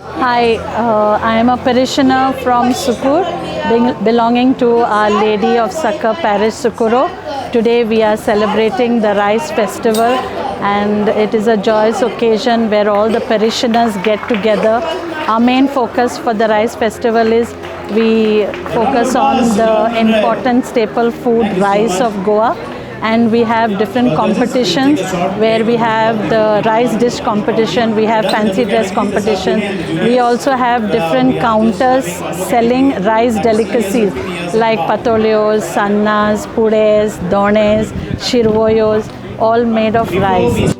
Hi, I am a parishioner from Sukur, belonging to Our Lady of Succor Parish, Socorro. Today we are celebrating the Rice Festival, and it is a joyous occasion where all the parishioners get together. Our main focus for the Rice Festival is we focus on the important staple food, rice of Goa, and we have different competitions where we have the rice dish competition, we have fancy dress competition, we also have different counters selling rice delicacies like patoleos, sannas, pudes, dones, shirvoyos, all made of rice.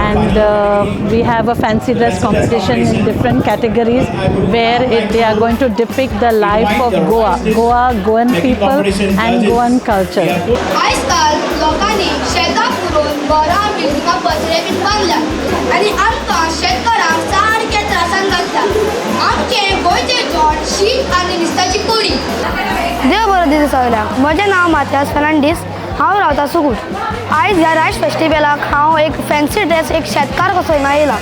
And we have a fancy dress competition in different categories where they are going to depict the life of Goa, Goan people and Goan culture. आयज काल लोकांनी शेतां पुरोवन घरां बिल्डिंगां पत्रे बीन बांदल्यात आनी आमकां शेतकारांक सारकें त्रासान घातला. आमचें गोंयचें जेवण शीत आनी नुस्त्याची कडी. देव बरो दिसूं सगल्यांक. म्हजें नांव माथियास फेर्नांडीस, हांव रावता सुकूर. आयज ह्या रायस फेस्टिवलाक हांव एक फॅन्सी ड्रेस एक शेतकार कसो हिंगा येयला.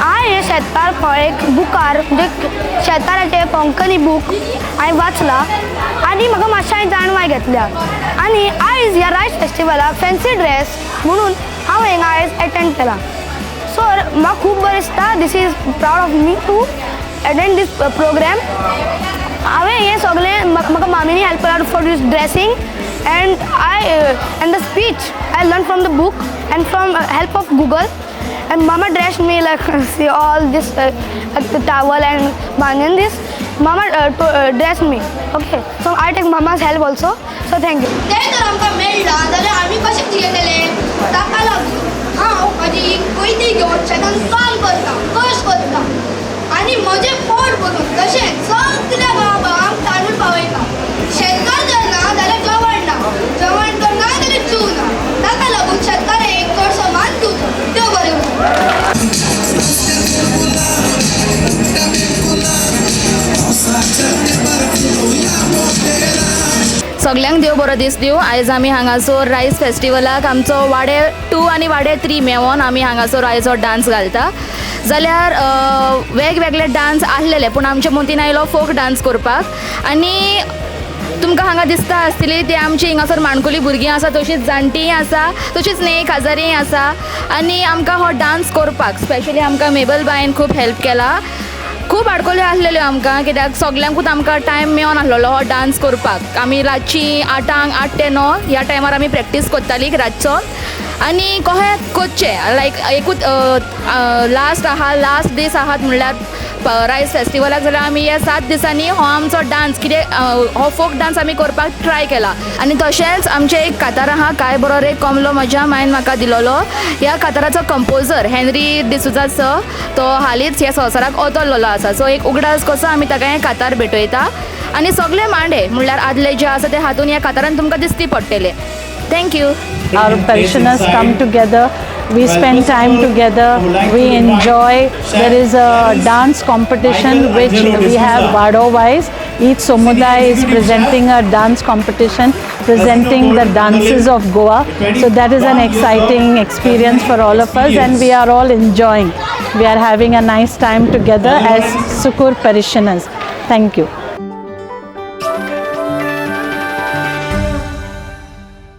हांवें हे शेतकार हो एक बुकार म्हणजे शेतकाराचें कोंकणी बूक हांवें वाचला आनी म्हाका मातशें हांवें जाणवाय घेतल्या आनी आयज ह्या रायस फेस्टिवलाक फॅन्सी ड्रेस म्हणून हांव हिंगा आयज एटेंड केला. सो म्हाका खूब बरें दिसता. This is proud of me to attend this program. हांवें हें सगळें म्हाका मामीनी हेल्प केला for this dressing and I and the speech I learn from the book and from help of Google and mama dress me like see all this towel and banyan this mama dress me. Okay, so I take mama's help also, so thank you. तें जर आमकां मेळ्ळां जाल्यार आमी कशें जियेतले? ताका लागून हांव म्हाजी कोयती घेवन शेतान काम करता, कश्ट करता आनी म्हजें पोट भरून तशेंच सगल्या गांव भावांक तांदूळ पावयता. शेतकार जर ना जाल्यार जेवण ना, जेवण जर ना जाल्यार जीव ना. ताका लागून शेतकाराक चडसो मान दिवचो. देव बरें करूं. सगल्यांक देव बरो दीस दिवं. आयज आमी हांगासर रायस फेस्टिवलाक आमचो वाडे 2 आनी वाडे 3 मेवोन आमी हांगासर आयज हो डांस घालता. जाल्यार वेगवेगळे डांस आसलेले पूण आमच्या मतीन आयलो फोक डांस करपाक. आनी तुमकां हांगा दिसता आसतली ती आमची हिंगासर माणकुली भुरगीं आसा, तशींच जाणटीय आसा, तशींच न्ही काजारीय आसा. आनी आमकां हो डांस करपाक स्पेशली आमकां मेबल बायन खूब हेल्प केला. खूब आडकोल्यो आसलेल्यो आमकां, कित्याक सगल्यांकूच आमकां टायम मेळोन आसलेलो हो डांस करपाक. आमी रातची 8 ते 9 ह्या टायमार आमी प्रॅक्टीस करताली रातचो. आनी कशें करचें लायक एकूच लास्ट आहा, लास्ट दीस आहात म्हणल्यार रायस फेस्टिवलाक, जाल्यार आमी ह्या 7 दिसांनी हो आमचो डांस कितें हो फोक डांस आमी करपाक ट्राय केला. आनी तशेंच आमचें एक कातार आहा, काय बरो रे कोमलो म्हज्या मायन म्हाका दिलोलो. ह्या काताराचो कंपोजर हेनरी डिसुजा सर, तो हालींच ह्या संवसाराक अदरलेलो आसा. सो एक उगडास कसो आमी ताका हें कातार भेटयता. आनी सगळे मांडे म्हणल्यार आदले जे आसा ते हातून ह्या कातारान तुमकां दिसती पडटले. Thank you. Our parishioners come together, we spend time together, we enjoy. There is a dance competition which we have Vado wise. Each Samudai is presenting a dance competition, presenting the dances of Goa. So that is an exciting experience for all of us, and we are all enjoying. We are having a nice time together as Sukur parishioners. Thank you.